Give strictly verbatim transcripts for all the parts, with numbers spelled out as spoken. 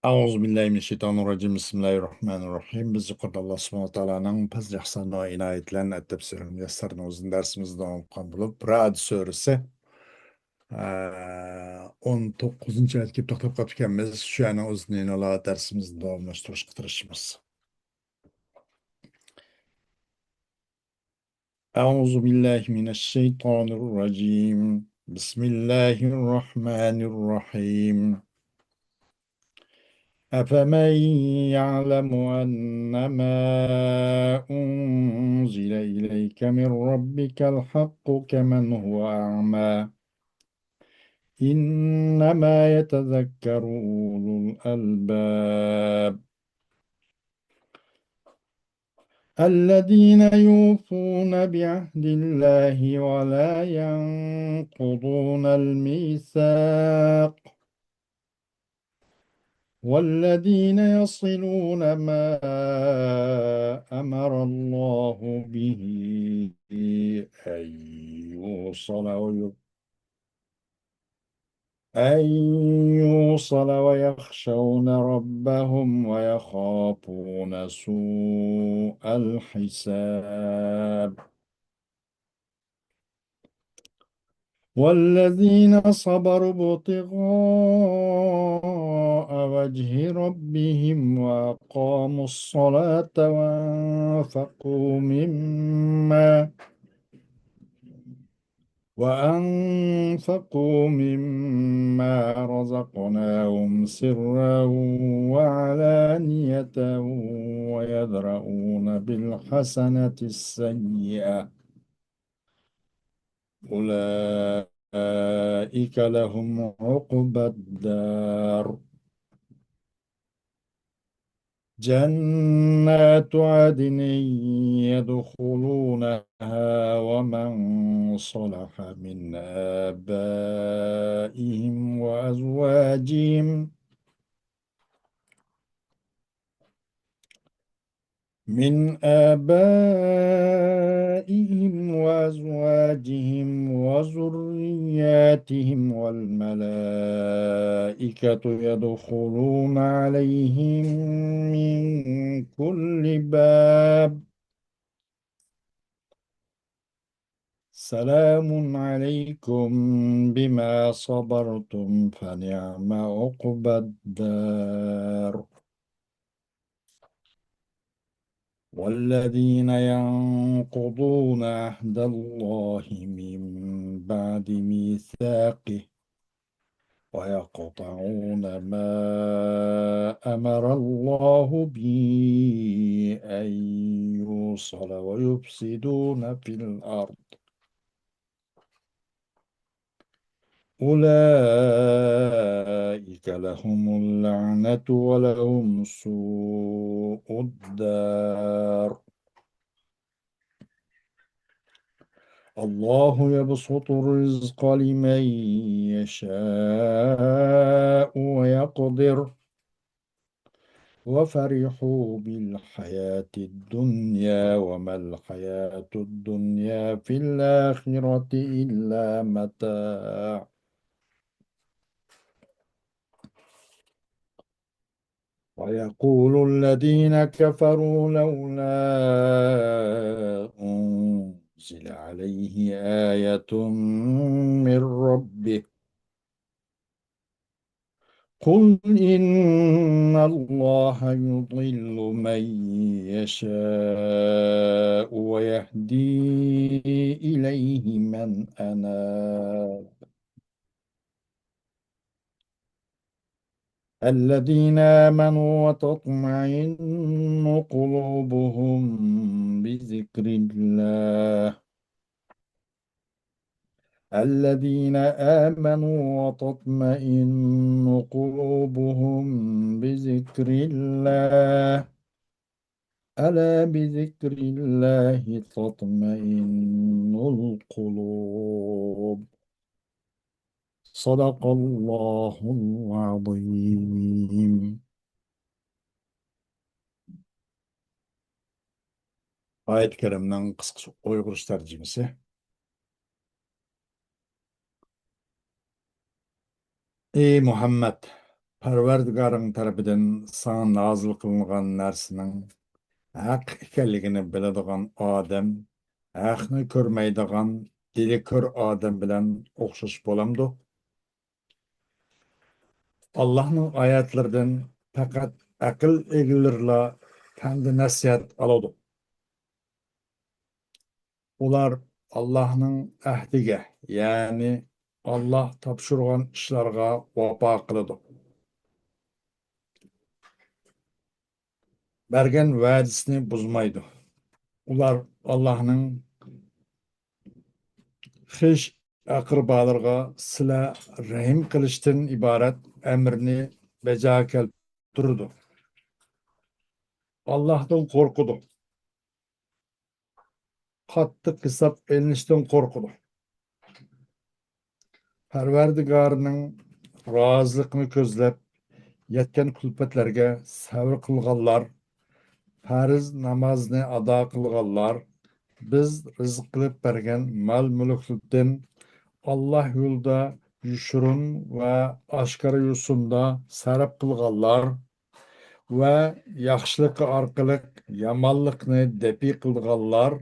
أعوذ بالله من الشيطان الرجيم. بسم الله الرحمن الرحيم. بىز يۇقىرىدا ئاللا سۇبھانەھۇ ۋە تائالانىڭ پەزلى ئىھسان ۋە ئىنايىتى بىلەن ئەدەپ سۈرىمىز يەسسەرنى ئۆزىدىن دەرسىمىزدە داۋام قىلغان بولۇپ، رەئد سۈرىسى، ئە، ئون توققۇزىنچى ئايەتكە كېلىپ توختاپ قاپتىكەنمىز. شۇ يەرنىڭ ئۆزىدىن يەنىلا دەرسىمىزنى داۋاملاشتۇرۇشقا تىرىشىمىز. أعوذ بالله من الشيطان الرجيم. بسم الله الرحمن الرحيم. أفمن يعلم أنما أنزل إليك من ربك الحق كمن هو أعمى إنما يتذكر أولو الألباب. الذين يوفون بعهد الله ولا ينقضون الميثاق، والذين يصلون ما أمر الله به أن يوصل ويب-، أن يوصل ويخشون ربهم ويخافون سوء الحساب. والذين صبروا ابتغاء وجه ربهم وأقاموا الصلاة وأنفقوا مما وأنفقوا مما رزقناهم سرا وعلانية ويدرءون بالحسنة السيئة أولئك لهم عقبى الدار. جنات عدن يدخلونها ومن صلح من آبائهم وأزواجهم، من آبائهم وأزواجهم وذرياتهم والملائكة يدخلون عليهم من كل باب. سلام عليكم بما صبرتم فنعم عقبى الدار. والذين ينقضون عهد الله من بعد ميثاقه ويقطعون ما أمر الله به أن يوصل ويفسدون في الأرض أولئك لهم اللعنة ولهم سوء الدار. الله يبسط الرزق لمن يشاء ويقدر وفرحوا بالحياة الدنيا وما الحياة الدنيا في الآخرة إلا متاع. ويقول الذين كفروا لولا أنزل عليه آية من ربه قل إن الله يضل من يشاء ويهدي إليه من أناب. الذين آمنوا وتطمئن قلوبهم بذكر الله. الذين آمنوا وتطمئن قلوبهم بذكر الله. ألا بذكر الله تطمئن القلوب. صدق الله العظيم. ئايەت كەرىمنىڭ قىسقىچە ئۇيغۇرچە تەرجىمىسى. ئى مۇھەممەد، پەرۋەردىگارىڭ تەرىپىدىن ساڭا نازىل قىلىنغان نەرسىنىڭ ھەق ئىكەنلىكىنى بىلىدىغان ئادەم ھەقنى كۆرمەيدىغان دىلى كۆر ئادەم بىلەن ئوخشاش بولامدۇ؟ ئاللاھنىڭ ئايەتلىرىدىن پەقەت ئەقىل ئىگىلىرىلا پەند-نەسىھەت ئالىدۇ. ئۇلار ئاللاھنىڭ ئەھدىگە، يەنى ئاللاھ تاپشۇرغان ئىشلارغا ۋاپا قىلىدۇ. بەرگەن ۋەدىسىنى بۇزمايدۇ. ئۇلار ئاللاھنىڭ خىش ئەقرىبالىرىغا سىلە رەھىم قىلىشتىن ئىبارەت ئەمرىنى بەجا كەلتۈرىدۇ. ئاللاھتىن قورقىدۇ. قاتتىق ھېساب ئېلىنىشتىن قورقىدۇ. پەرۋەردىگارىنىڭ رازىلىقىنى كۆزلەپ يەتكەن كۈلپەتلەرگە سەۋر قىلغانلار، پەرز نامازنى ئادا قىلغانلار، بىز رىزىق قىلىپ بەرگەن مال-مۈلۈكلىرىدىن ئاللاھ يولىدا يوشۇرۇن ۋە ئاشكارا يوسۇندا سەرپ قىلغانلار ۋە ياخشىلىقى ئارقىلىق يامانلىقنى دەپئى قىلىدىغانلار،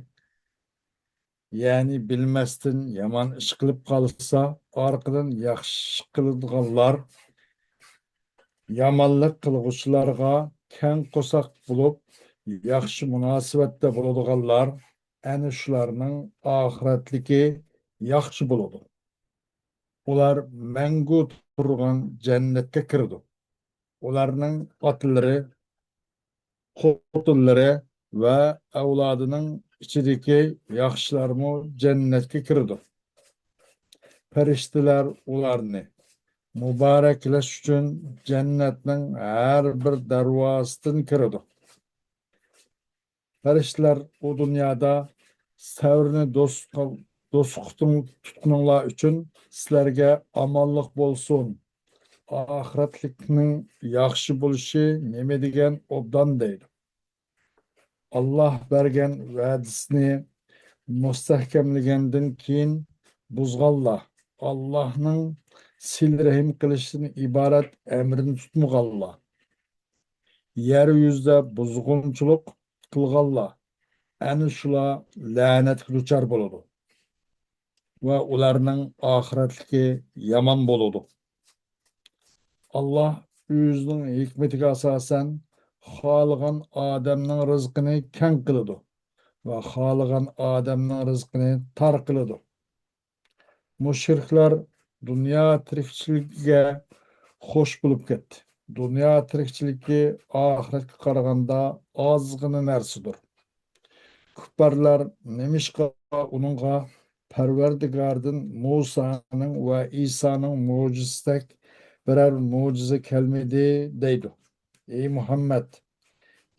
يەنى بىلمەستىن يامان ئىش قىلىپ قالسا، ئارقىدىن ياخشى قىلىدىغانلار، يامانلىق قىلغۇچىلارغا كەڭ قورساق بولۇپ، ياخشى مۇناسىۋەتتە بولىدىغانلار، ئەنە شۇلارنىڭ ئاخىرەتلىكى ياخشى بولىدۇ. ئۇلار مەڭگۈ تۇرغان جەننەتكە كىرىدۇ. ئۇلارنىڭ ئاتىلىرى، خوتۇنلىرى ۋە ئەۋلادىنىڭ ئىچىدىكى ياخشىلارمۇ جەننەتكە كىرىدۇ. پەرىشتىلەر ئۇلارنى مۇبارەكلەش ئۈچۈن جەننەتنىڭ ھەر بىر دەرۋازىسىدىن كىرىدۇ. پەرىشتىلەر ئۇ دۇنيادا سەۋرنى دوست، دوستلۇق تۇتقىنىڭلار ئۈچۈن سىلەرگە ئامانلىق بولسۇن، ئاخىرەتلىكنىڭ ياخشى بولۇشى نېمە دېگەن ئوبدان دەيدۇ. ئاللاھ بەرگەن ۋەدىسىنى مۇستەھكەملىگەندىن كېيىن بۇزغانلار، ئاللاھنىڭ سىلە رەھىم قىلىشتىن ئىبارەت ئەمرىنى تۇتمىغانلار، يەر يۈزىدە بۇزغۇنچىلىق قىلغانلار، ئەنە شۇلار لەنەتكە دۇچار بولىدۇ ۋە ئۇلارنىڭ ئاخىرەتلىكى يامان بولىدۇ. ئاللاھ ئۆزىنىڭ ھېكمىتىگە ئاساسەن خالىغان ئادەمنىڭ رىزقىنى كەڭ قىلىدۇ ۋە خالىغان ئادەمنىڭ رىزقىنى تار قىلىدۇ. مۇشرىكلار دۇنيا تىرىكچىلىكىگە خوش بولۇپ كەتتى. دۇنيا تىرىكچىلىكى ئاخىرەتكە قارىغاندا ئازغىنە نەرسىدۇر. كۇپپارلار نېمىشقا ئۇنىڭغا پەرۋەردىگاردىن مۇسانىڭ ۋە ئىسانىڭ مۆجىزىسىدەك بىرەر مۆجىزە كەلمىدى دەيدۇ؟ ئەي مۇھەممەد،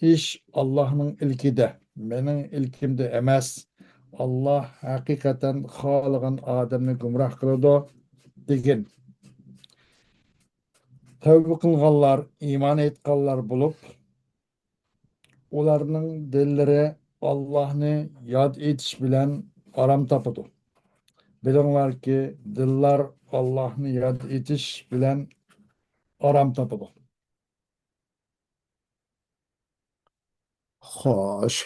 ئىش ئاللاھنىڭ ئىلكىدە، مېنىڭ ئىلكىمدە ئەمەس. ئاللاھ ھەقىقەتەن خالىغان ئادەمنى گۇمراھ قىلىدۇ، دېگىن. تەۋبە قىلغانلار ئىمان ئېيتقانلار بولۇپ، ئۇلارنىڭ دىللىرى ئاللاھنى ياد ئېتىش بىلەن ئارام تاپىدۇ. بىلىڭلاركى، دىللار ئاللاھنى ياد ئېتىش بىلەن ئارام تاپىدۇ. خوش.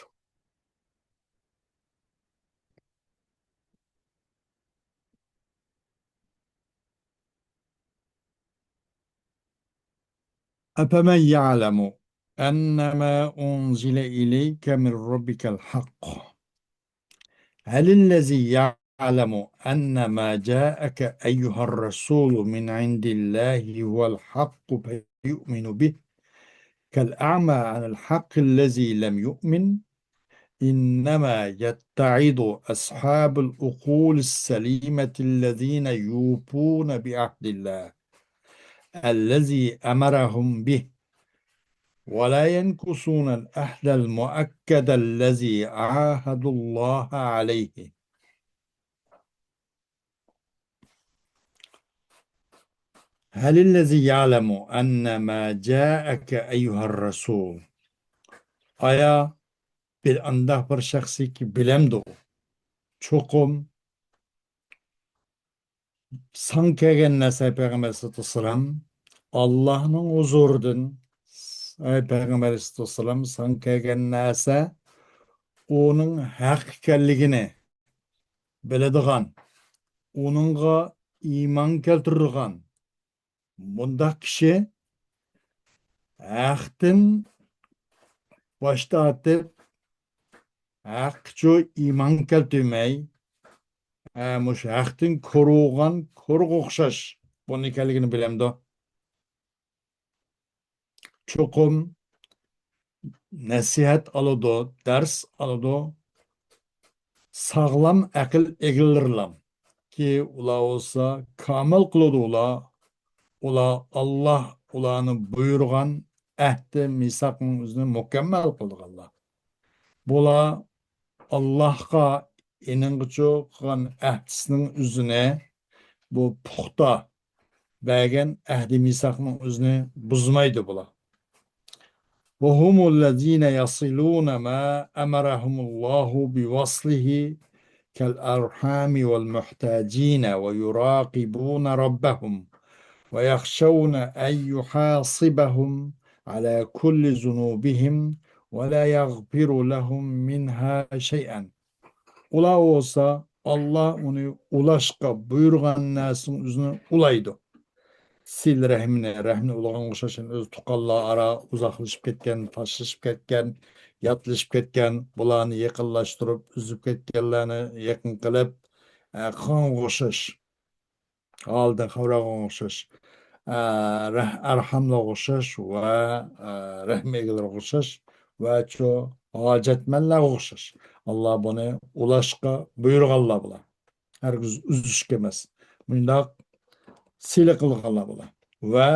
أفمن يعلم أنما أنزل إليك من ربك الحق هل الذي يعلم أن ما جاءك أيها الرسول من عند الله هو الحق فيؤمن به كالأعمى عن الحق الذي لم يؤمن إنما يتعظ أصحاب العقول السليمة الذين يوفون بعهد الله الذي أمرهم به ولا ينقضون العهد المؤكد الذي عاهدوا الله عليه هل الذي يعلم أن ما جاءك أيها الرسول ئايا بىر ئانداق بىر شەخسكى بىلەمدۇ؟ چوقۇم ساڭا كەلگەن نەرسە، پەيغەمبەر ئەلەيھىسسالاتۇ ۋەسسالام، ئاللاھنىڭ ھۇزۇرىدىن، ئەي پەيغەمبەر ئەلەيھىسسالام، ساڭا كەلگەن نەرسە ئۇنىڭ ھەق ئىكەنلىكىنى بىلىدىغان، ئۇنىڭغا ئىمان كەلتۈرىدىغان، بۇنداق كىشى ھەقتىن باش تارتىپ، ھەققىچۇ ئىمان كەلتۈرمەي، ھە، مۇشۇ ھەقتىن كورۇغان كورغا ئوخشاش بۇنىڭ ئىكەنلىكىنى بىلەمدۇ؟ چوقۇم نەسىھەت ئالىدۇ، دەرس ئالىدۇ. ساغلام ئەقىل ئىگىلىرىلام كى، ئۇلار بولسا كامىل قىلىدۇ ئۇلار. ئۇلار ئاللاھ ئۇلارنى بۇيرۇغان ئەھدى مىساقنىڭ ئۆزىنى مۇكەممەل قىلىدىغانلار. بۇلار ئاللاھقا ئېنىڭغىچۇ قىلغان ئەھدىسىنىڭ ئۆزىنى، بۇ پۇختا بەرگەن ئەھدى مىساقنىڭ ئۆزىنى بۇزمايدۇ بۇلار. وهم الذين يصلون ما أمرهم الله بوصله كالأرحام والمحتاجين ويراقبون ربهم ويخشون أن يحاسبهم على كل ذنوبهم ولا يغفر لهم منها شيئا. ئۇلار بولسا ئاللاھ ئۇنى ئۇلاشقا بۇيرۇغان نەرسىنىڭ ئۆزىنى ئۇلايدۇ. سىلە رەھمىنى، رەھمىنى ئۇلىغانغا ئوخشاش، يەنى ئۆز تۇغقانلار ئارا ئۇزاقلىشىپ كەتكەن، تاشلىشىپ كەتكەن، ياتلىشىپ كەتكەن، بۇلارنى يېقىنلاشتۇرۇپ، ئۈزۈپ كەتكەنلەرنى يېقىن قىلىپ، ئە، قىلغانغا ئوخشاش، ھالىدىن خەۋەر ئالغانغا ئوخشاش، ئە، رەھ-، ئەرھاملارغا ئوخشاش ۋە، ئە، رەھمى ئىگىلىرىگە ئوخشاش ۋە شۇ ھاجەتمەنلەرگە ئوخشاش. ئاللاھ بۇنى ئۇلاشقا بۇيرۇغانلار بۇلار. ھەرگىز ئۈزۈشكە ئەمەس. مۇنداق سىلە قىلغانلار بۇلار. ۋە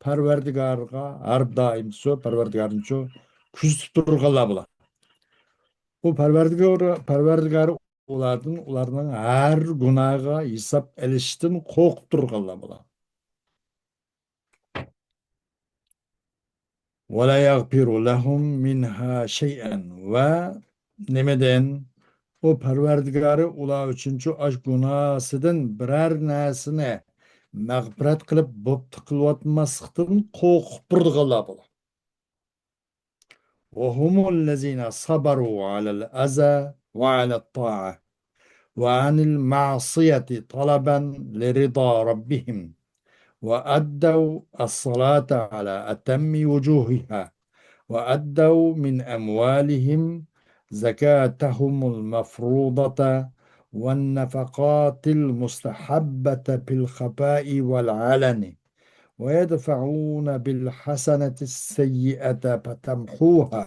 پەرۋەردىگارغا ھەر دائىم شۇ پەرۋەردىگارنىچۇ كۆزىتىپ تۇرغانلار بۇلار. ئۇ پەرۋەردىگار، پەرۋەردىگار ئۇلاردىن، ئۇلارنىڭ ھەر گۇناھىغا ھېساب ئېلىشتىن قورقۇپ تۇرغانلار بۇلار. ولا يغفر لهم منها شيئا. ۋە نېمىدىن؟ ئۇ پەرۋەردىگارى ئۇلار ئۈچۈنچۇ ئاش گۇناھسىدىن بىرەر نەرسىنى مەغپىرەت قىلىپ بوپتۇ قىلىۋاتماسلىقتىن قورقۇپ تۇرىدىغانلار بۇلار. وهم الذين صبروا على الأذى وعلى الطاعة وعن المعصية طلبا لرضا ربهم وأدوا الصلاة على أتم وجوهها وأدوا من أموالهم زكاتهم المفروضة والنفقات المستحبة في الخفاء والعلن ويدفعون بالحسنة السيئة فتمحوها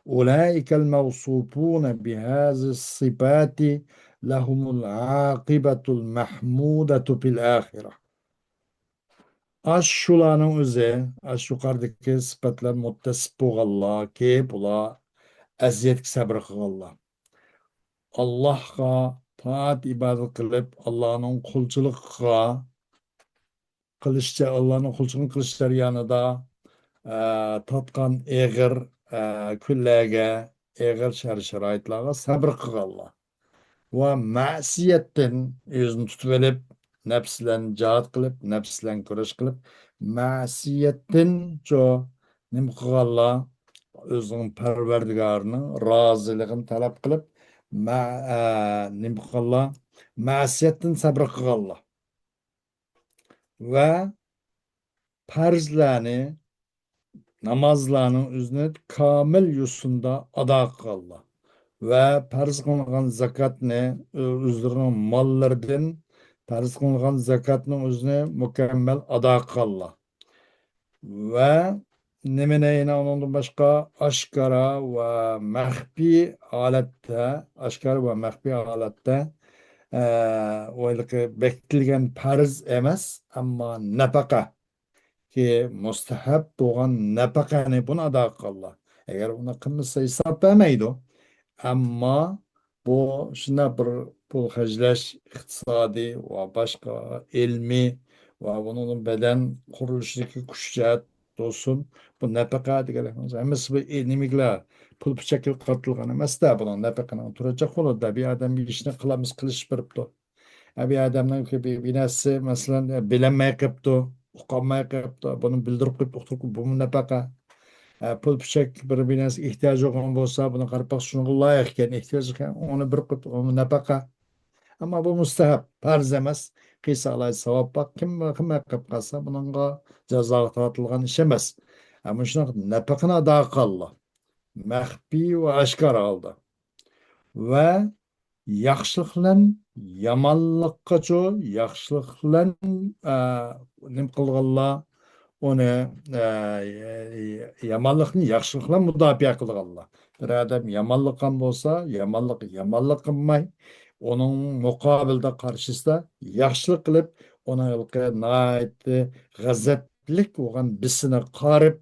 أولئك الموصوفون بهذه الصفات لهم العاقبة المحمودة في الآخرة. ئاشۇلارنىڭ ئۆزى، ئاشۇ يۇقىرىدىكى سۈپەتلەر مۇتتەسىپ بولغانلاركى، بۇلار ئەزىيەتكە سەبرى قىلغانلار. ئاللاھقا تائەت ئىبادەت قىلىپ، ئاللانىڭ قۇلچىلىقىغا قىلىشچە، ئاللانىڭ قۇلچىلىقىنى قىلىش جەريانىدا، ئە، تارتقان ئېغىر، ئە، كۈنلەرگە، ئېغىر شەر-شارائىتلارغا سەبر قىلغانلار ۋە مەسىيەتتىن ئۆزىنى تۇتۇۋېلىپ، نەپس بىلەن جىھاد قىلىپ، نەپس بىلەن كۈرەش قىلىپ، مەسىيەتتىن چۇ نېمە قىلغانلار؟ ئۆزىنىڭ پەرۋەردىگارىنىڭ رازىلىقىنى تەلەپ قىلىپ، مە-، ئە، نېمە قىلغانلار؟ مەسىيەتتىن سەبر قىلغانلار. ۋە پەرزلەرنى، نامازلارنىڭ ئۆزىنى كامىل يوسۇندا ئادا قىلغانلار ۋە پەرز قىلىنغان زاكاتنى، ئۆ-، ئۆزلىرىنىڭ ماللىرىدىن پەرز قىلىنغان زاكاتنىڭ ئۆزىنى مۇكەممەل ئادا قىلغانلار. ۋە نېمىنى يەنە ئۇنىڭدىن باشقا ئاشكارا ۋە مەخپىي ھالەتتە، ئاشكارا ۋە مەخپىي ھالەتتە، ئە، ھېلىقى بېكىتىلگەن پەرز ئەمەس، ئەمما نەپەقە، كى مۇستەھەب بولغان نەپەقەنى بۇنى ئادا قىلغانلار. ئەگەر ئۇنى قىلمىسا ھېساب بەرمەيدۇ. ئەمما بۇ شۇنداق بىر پۇل خەجلەش، ئىقتىسادىي ۋە باشقا ئىلمىي ۋە بۇنىڭدىن بەدەن قۇرۇلۇشىدىكى كۈچ جەھەت بولسۇن، بۇ نەپەقە دېگەنلىك ھەممىسى بۇ ئى-، نېمىگىلا پۇل پىچەككە قارىتىلغان ئەمەس-دە، بۇنىڭ نەپەقىنىڭ تۈرى جىق بولىدۇ-دە، بىر ئادەم بىر ئىشنى قىلالمىسا قىلىشىپ بېرىپتۇ. ئە، بىر ئادەمنىڭ بىر، بىر نەرسىسى، مەسىلەن، بىلەلمەي قېپتۇ. ئۇقالماي قېلىپتۇ، بۇنى بىلدۈرۈپ قويۇپ ئۇقتۇرۇپ، بۇمۇ نەپەقە. ئە، پۇل پۈچەك بىر، بىر نەرسىگە ئېھتىياجى بولغان بولسا، بۇنى قاراپ باقسا شۇنىڭغا لايىق ئىكەن، ئېھتىياجلىق ئىكەن، ئۇنى بېرىپ قويۇپ، ئۇمۇ نەپەقە. ئەمما بۇ مۇستەھەب، پەرز ئەمەس. قىلسا ئالاھىدە ساۋاب بار. كىم خىزمەت قىلىپ قالسا، بۇنىڭغا جازاغا تارتىلغان ئىش ئەمەس. ئە، مۇشۇنداق نەپەقىنى ئادا قىلىدۇ. مەخپىي ۋە ئاشكارا ھالدا. ۋە ياخشىلىق بىلەن يامانلىققىچۇ، ياخشىلىق بىلەن، ئە، نېمە قىلغانلار، ئۇنى، ئە، يامانلىقنى ياخشىلىق بىلەن مۇداپىئە قىلغانلار. بىر ئادەم يامانلىق قىلغان بولسا، يامانلىق، يامانلىق قىلماي، ئۇنىڭ مۇقابىلىدا، قارشىسىدا ياخشىلىق قىلىپ، ئۇنىڭ ھېلىقى ناھايىتى غەزەپلىك بولغان بىسىنى قارىپ،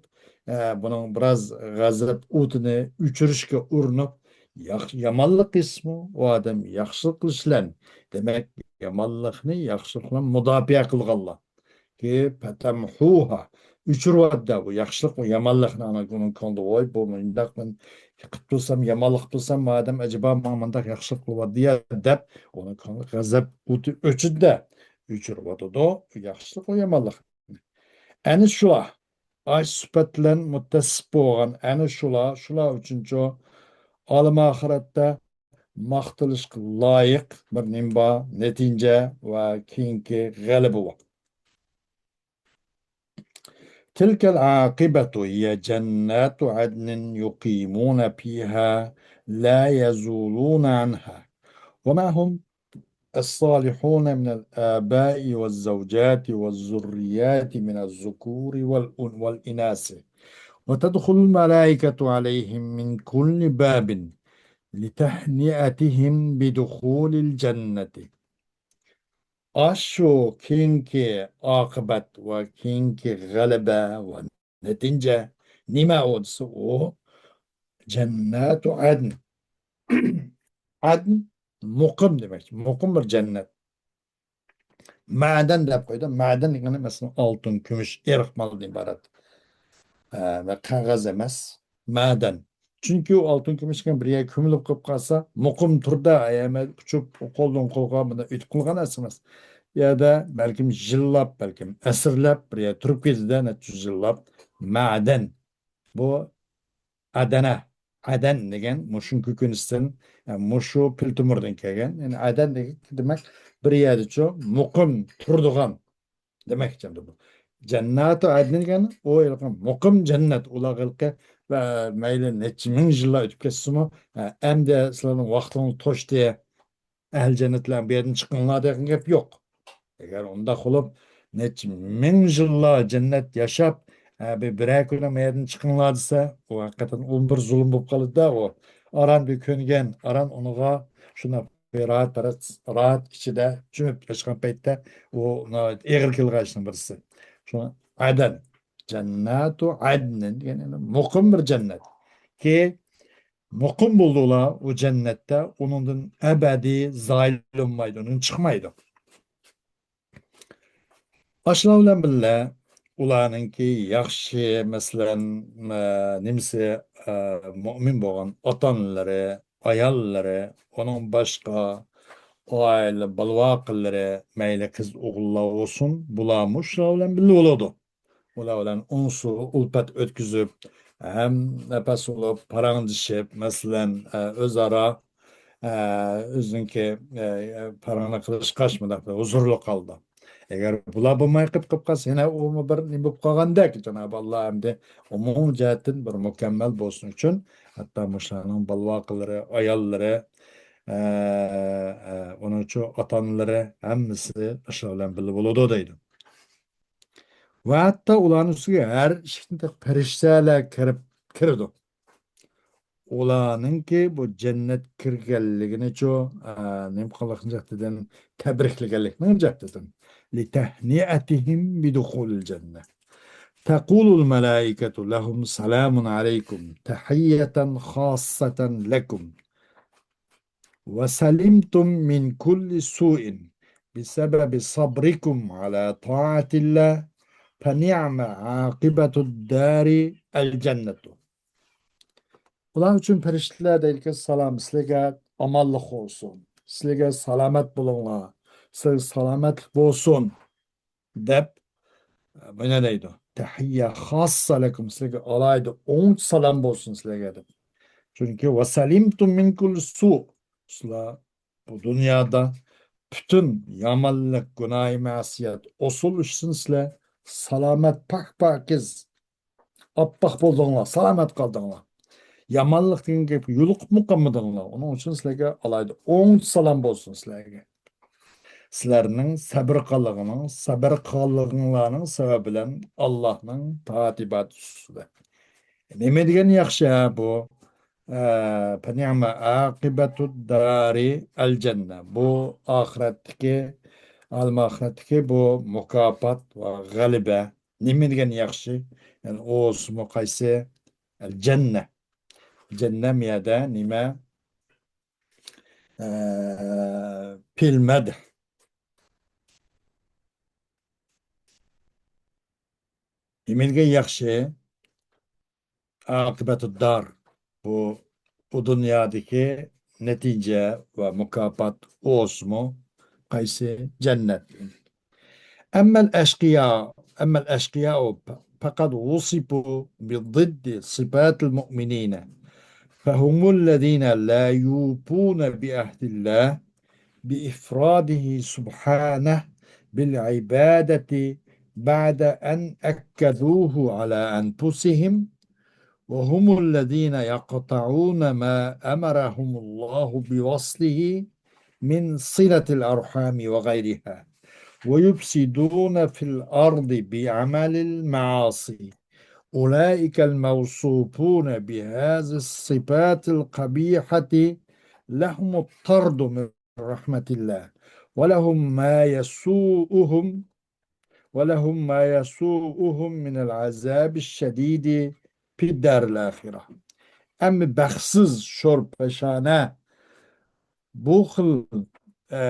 ئە، بۇنىڭ بىراز غەزەپ ئوتىنى ئۆچۈرۈشكە ئۇرۇنۇپ، ياخ-، يامانلىق قىلسىمۇ، ئۇ ئادەم ياخشىلىق قىلىش بىلەن، دېمەك، يامانلىقنى ياخشىلىق بىلەن مۇداپىئە قىلغانلار. كى پەتەمھۇھا، ئۆچۈرۈۋەتتى بۇ ياخشىلىق، بۇ يامانلىقنى. ئانا ئۇنىڭ كۆڭلىدە، ۋاي، بۇ مۇنداق، مەن قىلىپ تۇرسام، يامانلىق قىلسام، بۇ ئادەم ئەجەبا ماڭا مۇنداق ياخشىلىق قىلىۋاتىدۇ يا، دەپ، ئۇنىڭ كۆڭلى غەزەپ ئوتى ئۆچىدۇ، ئۆچۈرۈۋاتىدۇ ياخشىلىق ۋە يامانلىق. ئەنە شۇلار، ئاشۇ سۈپەت بىلەن مۇتتەسىپ بولغان، ئەنە شۇلار، شۇلار ئۈچۈنچۇ ئالەم ئاخىرەتتە ماختىلىشقا لايىق بىر نېمە بار، نەتىجە ۋە كېيىنكى غەلىبە بار. تلك العاقبة هي جنات عدن يقيمون فيها لا يزولون عنها ومعهم الصالحون من الآباء والزوجات والذريات من الذكور والأن-، والإناث وتدخل الملائكة عليهم من كل باب لتهنئتهم بدخول الجنة. ئاشۇ كېيىنكى ئاقىۋەت ۋە كېيىنكى غەلىبە ۋە نەتىجە نېمە ئۇ دېسە، ئۇ جەننەتۇ ئەدن. ئەدن مۇقىم دېمەكچى. مۇقىم بىر جەننەت. مەدەن دەپ قويدى. مەدەن دېگىنى، مەسىلەن، ئالتۇن، كۈمۈش، ئېرىق مالدىن ئىبارەت. ئە، ۋە قەغەز ئەمەس، مەدەن. چۈنكى ئۇ ئالتۇن، كۈمۈش دېگەن بىر يەرگە كۆمۈلۈپ قېلىپ قالسا، مۇقىم تۇردا، ئەمەلىي ئۇچۇپ، قولدىن قولغا بۇنداق ئۆتۈپ قالغان نەرسە ئەمەس. ئۇ يەردە بەلكىم يىللاپ، بەلكىم ئەسىرلەپ بىر يەردە تۇرۇپ كېتىدۇ، نەچچە يۈز يىللاپ. مەدەن. بۇ ئەدەنە. ئەدەن دېگەن مۇشۇ كۆكۈنۈشتىن، ئە، مۇشۇ پىل تومۇردىن كەلگەن. يەنى ئەدەن دېگەن، دېمەك، بىر يەردىچۇ مۇقىم تۇرىدىغان دېمەكچى ئەمدى بۇ. جەنناتۇ ئەدن دېگەن ئۇ ھېلىقى مۇقىم جەننەت. ئۇلارغا ھېلىقى، ۋە مەيلى نەچچە مىڭ يىللار ئۆتۈپ كەتسىمۇ، ئە، ئەمدى سىلەرنىڭ ۋاقتىڭلار توشتى. ئەھلى جەننەتلەر بۇ يەردىن چىقىڭلار دېگەن گەپ يوق. ئەگەر ئۇنداق بولۇپ، نەچچە مىڭ يىللار جەننەت ياشاپ، ھە، بىر، بىرەر كۈنى مۇ يەردىن چىقىڭلار دېسە، ئۇ ھەقىقەتەن ئۇ بىر زۇلۇم بولۇپ قالىدۇ-دە ئۇ. ئاران بىر كۆنگەن، ئاران ئۇنىڭغا شۇنداق بىر راھەت، راھەت ئىچىدە چۆمۈپ ياشىغان پەيتتە ئۇ ناھايىتى ئېغىر كېلىدىغان ئىشنىڭ بىرسى. شۇڭا ئەدەن، جەننەتۇ ئەدنىن دېگەن يەنى مۇقىم بىر جەننەت. كى مۇقىم بولدى ئۇلار ئۇ جەننەتتە، ئۇنىڭدىن ئەبەدىي زايىل بولمايدۇ، ئۇنىڭدىن چىقمايدۇ. ئاشۇلار بىلەن بىللە، ئۇلارنىڭكى ياخشى، مەسىلەن، ئە، نېمىسى، ئە، مۆمىن بولغان ئاتا-ئانىلىرى، ئاياللىرى، ئۇنىڭ باشقا ئائىلە، بالىۋاقىلىرى، مەيلى قىز ئوغۇللار بولسۇن، بۇلارمۇ شۇلار بىلەن بىللە بولىدۇ. ئۇلار بىلەن ئۇنسۇ، ئۈلپەت ئۆتكۈزۈپ، ھەم نەپەس بولۇپ، پاراڭلىشىپ، مەسىلەن، ئە، ئۆزئارا، ئە، ئۆزىنىڭكى، ئە، پاراڭلار قىلىشقاچ مۇنداق بىر ھۇزۇرلۇق ھالدا. ئەگەر بۇلار بولماي قېلىپ، قېلىپ قالسا، يەنە ئۇمۇ بىر نېمە بولۇپ قالغاندەك، جانابى ئاللا ئەمدى ئومۇمىي جەھەتتىن بىر مۇكەممەل بولسۇن ئۈچۈن، ھەتتا مۇشۇلارنىڭ بالىۋاقىلىرى، ئاياللىرى، ئە، ئە، ئۇنىڭ ئۈچۈن ئاتا-ئانىلىرى ھەممىسى ئاشۇلار بىلەن بىللە بولىدۇ دەيدۇ. ۋە ھەتتا ئۇلارنىڭ ئۈستىگە ھەر ئىشىكتىن پەرىشتىلەر كىرىپ، كىرىدۇ. ئۇلارنىڭكى بۇ جەننەت كىرگەنلىكىنىچۇ، ئە، نېمە قىلغان جەھەتتىن، تەبرىكلىگەنلىكنىڭ جەھەتتىن. لتهنئتهم بدخول الجنة. تقول الملائكة لهم سلام عليكم تحية خاصة لكم. وسلمتم من كل سوء بسبب صبركم على طاعة الله فنعم عاقبة الدار الجنة. ئۇلار ئۈچۈن پەرىشتىلەر دەيدىكى، سالام، سىلەرگە ئامانلىق بولسۇن، سىلەرگە سالامەت بولۇڭلار، سىلەرگە سالامەتلىك بولسۇن. دەپ، مانا دەيدۇ، تەھىيە خاسسە لەكۇم، سىلەرگە ئالاھىدە ئوڭچە سالام بولسۇن سىلەرگە دەپ. چۈنكى ۋەسەلىمتۇم مىن كۇللى سۇ، سىلەر بۇ دۇنيادا پۈتۈن يامانلىق، گۇناھى مەسىيەت، ئوسۇل ئىشتىن سىلەر سالامەت، پاك-پاكىز، ئاپئاق بولدۇڭلار، سالامەت قالدىڭلار. يامانلىق دېگەن گەپكە يولۇقۇپمۇ قالمىدىڭلار. ئۇنىڭ ئۈچۈن سىلەرگە ئالاھىدە ئوڭچە سالام بولسۇن سىلەرگە. سىلەرنىڭ سەبرى قىلغىنىڭ، سەبرى قىلغانلىقىڭلارنىڭ سەۋەبى بىلەن ئاللاھنىڭ تاتىباتى ئۈستىدە. نېمە دېگەن ياخشى ھە بۇ؟ ئە، فەنىئمە ئاقىبەتۇد دارى ئەل جەننە. بۇ ئاخىرەتتىكى، ئالەم ئاخىرەتتىكى بۇ مۇكاپات ۋە غەلىبە. نېمە دېگەن ياخشى؟ يەنى ئوسمۇ قايسى؟ ئەل جەننە. جەننە مۇ يەردە نېمە؟ ئە، پىلمەد. نېمە دېگەن ياخشى؟ ئاقىبەتۇد دار. بۇ، بۇ دۇنيادىكى نەتىجە ۋە مۇكاپات ئوسمۇ قايسى؟ جەننەت. أما الأشقياء، أما الأشقياء فقد وصفوا بضد صفات المؤمنين، فهم الذين لا يوفون بعهد الله بإفراده سبحانه بالعبادة بعد أن أكدوه على أنفسهم، وهم الذين يقطعون ما أمرهم الله بوصله من صلة الأرحام وغيرها، ويفسدون في الأرض بعمل المعاصي. أولئك الموصوفون بهذه الصفات القبيحة لهم الطرد من رحمة الله، ولهم ما يسوءهم، ولهم ما يسوءهم من العذاب الشديد في الدار الآخرة. ئەمما بەختسىز، شور پېشانە، بۇ خىل، ئە،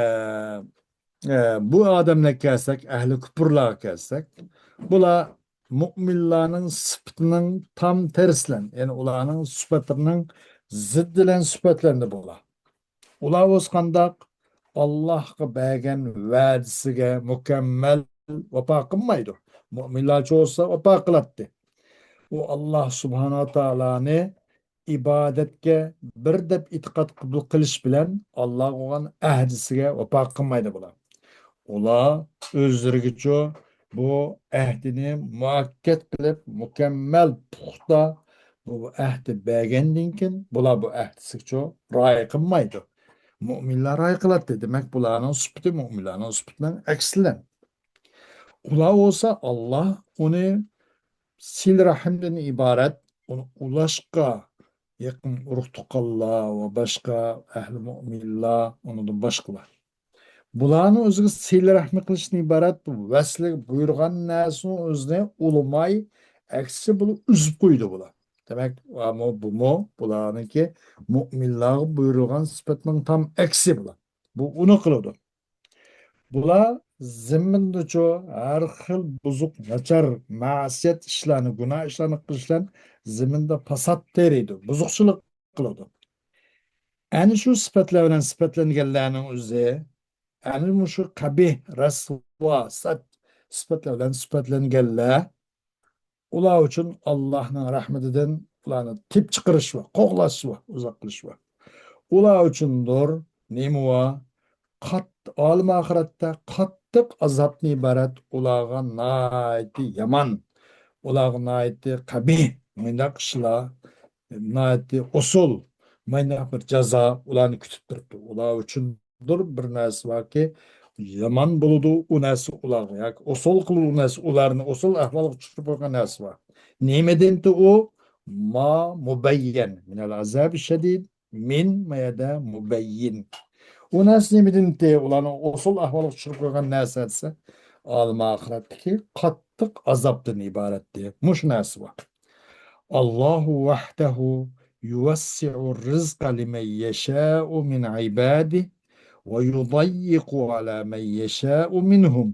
ئە، بۇ ئادەملەرگە كەلسەك، ئەھلى كۇپۇرلارغا كەلسەك، بۇلار مۇئمىنلارنىڭ سۈپىتىنىڭ تام تەرسلەن، يەنى ئۇلارنىڭ سۈپەتلىرىنىڭ زىددىلەن سۈپەتلەندى بۇلار. ئۇلار بولسا قانداق؟ ئاللاھقا بەرگەن ۋەدىسىگە مۇكەممەل ۋاپا قىلمايدۇ. مۇئمىنلارچە بولسا ۋاپا قىلاتتى. ئۇ ئاللاھ سۇبھانەھۇ ۋە تائالانى ئىبادەتكە بىر دەپ ئېتىقاد قىل-، قىلىش بىلەن ئاللاھقا بولغان ئەھدىسىگە ۋاپا قىلمايدۇ بۇلار. ئۇلار ئۆزلىرىگىچۇ بۇ ئەھدىنى مۇئەككەد قىلىپ، مۇكەممەل، پۇختا بۇ ئەھدى بەرگەندىن كېيىن، بۇلار بۇ ئەھدىسىگىچۇ رىئايە قىلمايدۇ. مۇئمىنلار رىئايە قىلاتتى. دېمەك، بۇلارنىڭ سۈپىتى مۇئمىنلارنىڭ سۈپىتىنىڭ ئەكسىلەن. ئۇلار بولسا ئاللاھ ئۇنى سىلە رەھىمدىن ئىبارەت، ئۇنى ئۇلاشقا يېقىن ئۇرۇق-تۇغقانلار ۋە باشقا ئەھلى مۇئمىنلار، ئۇنىڭدىن باشقىلار. بۇلارنىڭ ئۆزىگە سىلە رەھمى قىلىشتىن ئىبارەت بۇ ۋەسلىگە بۇيرۇغان نەرسىنىڭ ئۆزىنى ئۇلىماي، ئەكسىچە بۇلار ئۈزۈپ قويىدۇ بۇلار. دېمەك، ئامۇ بۇمۇ بۇلارنىڭكى مۇئمىنلارغا بۇيرۇلغان سۈپەتنىڭ تام ئەكسى بۇلار. بۇ ئۇنى قىلىدۇ. بۇلار زېمىندىچۇ ھەر خىل بۇزۇق، ناچار، مەسىيەت ئىشلارنى، گۇناھ ئىشلارنى قىلىش بىلەن زېمىندا پاسات تېرىيدۇ، بۇزۇقچىلىق قىلىدۇ. ئەنە شۇ سۈپەتلەر بىلەن سۈپەتلەنگەنلەرنىڭ ئۆزى، ئەنە مۇشۇ قەبىھ، رەسۋا، سەت سۈپەتلەر بىلەن سۈپەتلەنگەنلەر، ئۇلار ئۈچۈن ئاللاھنىڭ رەھمىتىدىن ئۇلارنى تېپىپ چىقىرىش بار، قوغلاش بار، ئۇزاق قىلىش بار. ئۇلار ئۈچۈندۇر نېمە بار؟ قات-، ئالەم ئاخىرەتتە قاتتىق ئازابتىن ئىبارەت ئۇلارغا ناھايىتى يامان، ئۇلارغا ناھايىتى قەبىھ، مۇنداق ئىشلار، ناھايىتى ئوسال، مۇنداق بىر جازا ئۇلارنى كۈتۈپ تۇرۇپتۇ. ئۇلار ئۈچۈن بىر نەرسە باركى، يامان بولىدۇ ئۇ نەرسە ئۇلارغا، ياكى ئوسال قىلىدۇ ئۇ نەرسە ئۇلارنى، ئوسال ئەھۋالغا چۈشۈرۈپ قويغان نەرسە بار. نېمىدىنتى ئۇ؟ ما مۇبەييەن مىنەل ئازابى شەدىد، مىن ما يەردە مۇبەييىن. ئۇ نەرسە نېمىدىنتى؟ ئۇلارنى ئوسال ئەھۋالغا چۈشۈرۈپ قويغان نەرسە دېسە، ئالەم ئاخىرەتتىكى قاتتىق ئازابتىن ئىبارەتتى. مۇشۇ نەرسە بار. الله وحده يوسع الرزق لمن يشاء من عباده ويضيق على من يشاء منهم.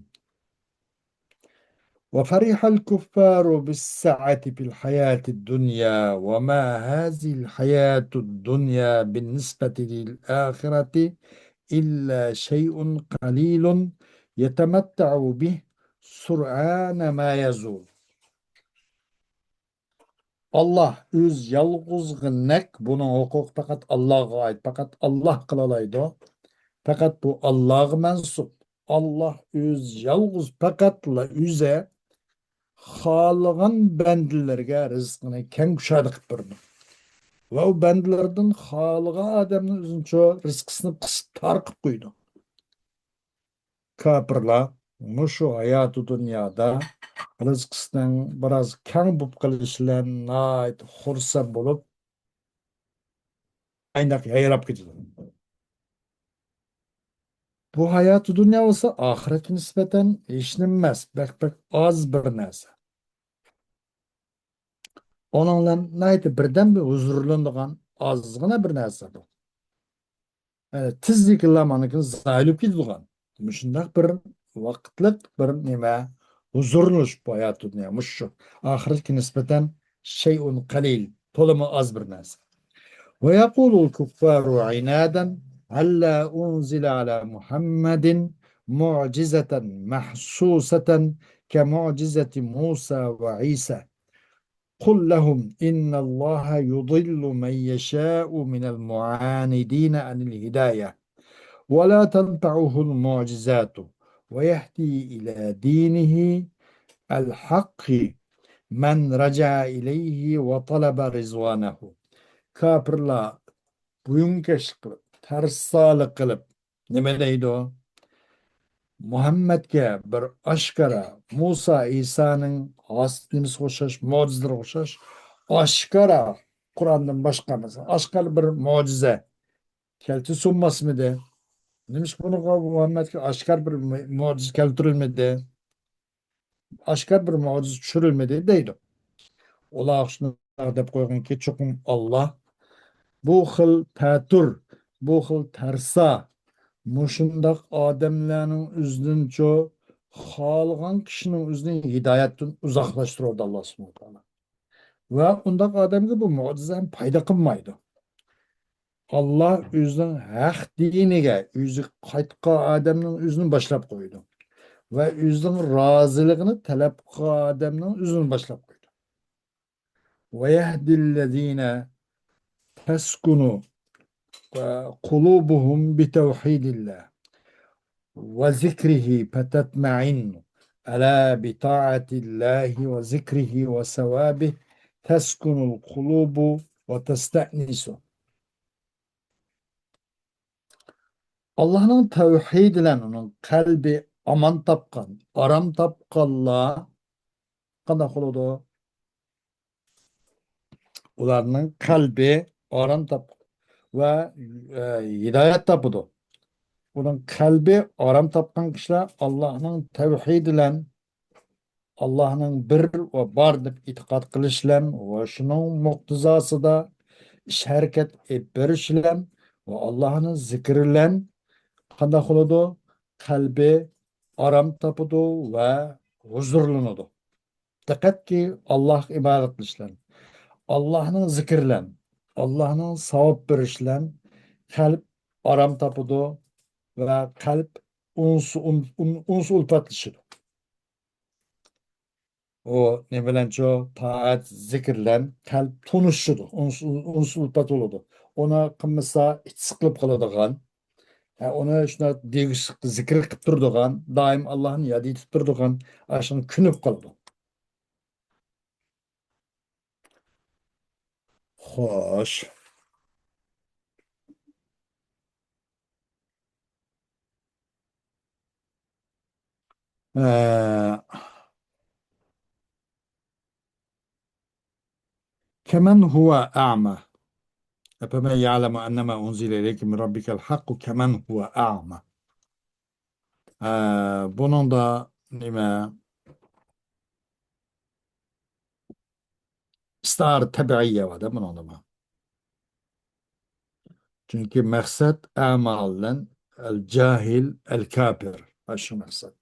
وفرح الكفار بالسعة في الحياة الدنيا وما هذه الحياة الدنيا بالنسبة للآخرة إلا شيء قليل يتمتع به سرعان ما يزول. ئاللاھ ئۆزى يالغۇزغا نەق، بۇنىڭ ھوقۇقى پەقەت ئاللاھقا ئائىت، پەقەت ئاللاھ قىلالايدۇ. پەقەت بۇ ئاللاھقا مەنسۇپ. ئاللاھ ئۆزى يالغۇز پەقەتلا ئۆزى خالىغان بەندىلىرىگە رىزقىنى كەڭ كۇشادە قىلىپ بېرىدۇ. ۋە ئۇ بەندىلىرىدىن خالىغان ئادەمنى ئۆزىنىڭچە رىزقىسىنى قىسىپ تار قىلىپ قويىدۇ. كاپىرلار مۇشۇ ھاياتى دۇنيادا رىزقىسىنىڭ بىراز كەڭ بولۇپ قېلىشى بىلەن ناھايىتى خۇرسەن بولۇپ، ئاينداق يايراپ كېتىدۇ. بۇ ھاياتى دۇنيا بولسا ئاخىرەتكە نىسبەتەن ھېچنېمە ئەمەس، بەك، بەك ئاز بىر نەرسە. ئۇنىڭ بىلەن ناھايىتى بىردەمدە ھۇزۇرلىنىدىغان ئازغىنا بىر نەرسە بۇ. ئە، تېزدىكىلا مانا كېيىن زايىل بولۇپ كېتىدىغان. مۇشۇنداق بىر ۋاقىتلىق بىر نېمە، ھۇزۇرلىنىش بۇ ھايات دۇنيا، مۇشۇ. ئاخىرەتكە نىسبەتەن شەيئۇن قەلىل، تولىمۇ ئاز بىر نەرسە. ويقول الكفار عنادا: هلا أنزل على محمد معجزة محسوسة كمعجزة موسى وعيسى. قل لهم إن الله يضل من يشاء من المعاندين عن الهداية ولا تنفعه المعجزات ويهدي إلى دينه الحق من رجع إليه وطلب رضوانه. كاپىرلار بويۇنكەشلىك قىلىپ، تەرسالىق قىلىپ، نېمە دەيدۇ؟ مۇھەممەدكە بىر ئاشكارا، مۇسا، ئىسانىڭ ھاس-، نېمىسىگە ئوخشاش، مۆجىزىلىرىگە ئوخشاش، ئاشكارا قۇرئاندىن باشقا، مەسىلەن، ئاشكارا بىر مۆجىزە كەلتۈرسە بولماسمىدى؟ نېمىشقا بۇنىڭغا، مۇھەممەدكە ئاشكارا بىر مۆ-، مۆجىزە كەلتۈرۈلمىدى؟ ئاشكارا بىر مۆجىزە چۈشۈرۈلمىدى دەيدۇ. ئۇلار شۇنداق دەپ قويغانكى، چوقۇم ئاللاھ بۇ خىل تەتۈر، بۇ خىل تەرسا، مۇشۇنداق ئادەملەرنىڭ ئۆزىدىنچۇ خالىغان كىشىنىڭ ئۆزىنى ھىدايەتتىن ئۇزاقلاشتۇرىدۇ ئاللاھ سۇبھانەھۇ ۋە تائالا. ۋە ئۇنداق ئادەمگە بۇ مۆجىزە ھەم پايدا قىلمايدۇ. ئاللاھ ئۆزىنىڭ ھەق دىنىگە ئۆزى قايتقان ئادەمنىڭ ئۆزىنى باشلاپ قويىدۇ. ۋە ئۆزىنىڭ رازىلىقىنى تەلەپ قىلغان ئادەمنىڭ ئۆزىنى باشلاپ قويىدۇ. ويهدي الذين تسكن قلوبهم بتوحيد الله وذكره فتطمئن. ألا بطاعة الله وذكره وثوابه تسكن القلوب وتستأنس. ئاللاھنىڭ تەۋھىدى بىلەن ئۇنىڭ قەلبى ئامان تاپقان، ئارام تاپقانلار قانداق بولىدۇ؟ ئۇلارنىڭ قەلبى ئارام تاپ-، ۋە، ئە، ھىدايەت تاپىدۇ. ئۇنىڭ قەلبى ئارام تاپقان كىشىلەر ئاللاھنىڭ تەۋھىدى بىلەن، ئاللاھنىڭ بىر ۋە بار دەپ ئېتىقاد قىلىش بىلەن ۋە شۇنىڭ مۇقتىزاسىدا ئىش ھەرىكەت ئېلىپ بېرىش بىلەن ۋە ئاللاھنى زىكرى بىلەن قانداق بولىدۇ؟ قەلبى ئارام تاپىدۇ ۋە ھۇزۇرلىنىدۇ. دىققەتكى، ئاللاھقا ئىبادەت قىلىش بىلەن، ئاللاھنىڭ زىكرى بىلەن، ئاللاھنىڭ ساۋاب بېرىشى بىلەن قەلب ئارام تاپىدۇ ۋە قەلب ئۇنس، ئۇن-، ئۇن-، ئۇنس ئۇلپەتلىشىدۇ. ئۇ نېمە بىلەنچۇ؟ تائەت، زىكىر بىلەن قەلب تونۇشىدۇ، ئۇنس، ئۇنس ئۇلپەت بولىدۇ. ئۇنى قىلمىسا، ئىچى سىقىلىپ قالىدىغان، ھە، ئۇنى شۇنداق دېگۈسى زىكىر قىلىپ تۇرىدىغان، دائىم ئاللاھنى ياد ئېتىپ تۇرىدىغان، ئاشۇنى كۆنۈپ قالىدۇ. خوش. ئە، كمن هو أعمى. أفمن يعلم أنما أنزل إليك من ربك الحق كمن هو أعمى. ئە، بۇنىڭدا نېمە؟ ئىستىئارە تەبىئىيە بار-دە بۇنىڭدىمۇ. چۈنكى مەقسەت ئەما بىلەن ئەل جاھىل، ئەل كاپىر. ئاشۇ مەقسەت.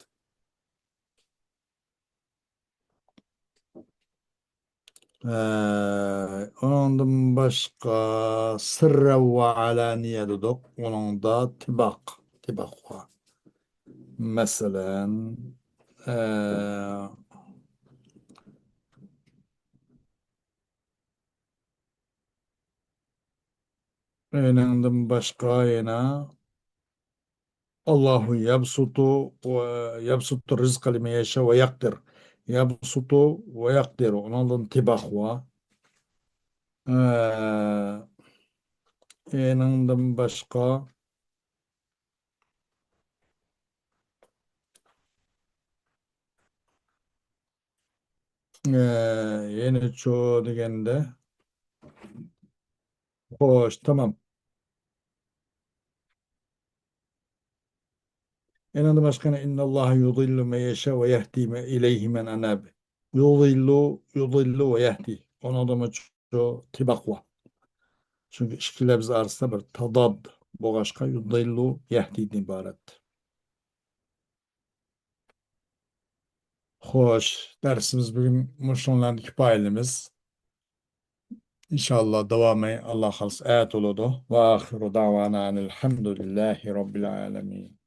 ئە، ئۇنىڭدىن باشقا سىررەن ۋە ئالانىيە دېدۇق. ئۇنىڭدا تىباق، تىباق بار. مەسىلەن، ئە، ئېنىڭدىن باشقا يەنە، ئاللاھۇ يەبسۇتۇ ۋە يەبسۇتۇ رىزقە لىمەن يەشا ۋە يەقدىر. يەبسۇتۇ ۋە يەقدىر. ئۇنىڭدىن تىباق ۋا. ئە، ئېنىڭدىن باشقا، ئە، يەنە چۇ دېگەندە. خوش، تامام. ئېنىڭدىن باشقا يەنە، إن الله يضل من يشاء ويهدي إليه من أناب. يضل، يضل ويهدي. ئۇنىڭدىمۇ چۇ تىباق ۋا. چۈنكى ئىككى لەپز ئارىسىدا بىر تاداد بولغاچقا، يۇدىللۇ يەھدىدىن ئىبارەت. خوش، دەرسىمىز بۈگۈن مۇشۇنىڭ بىلەن كۇپايىلىمىز. ئىنشاللا داۋامى ئاللا خالىسا ئەتە بولىدۇ. وآخر دعوانا أن الحمد لله رب العالمين.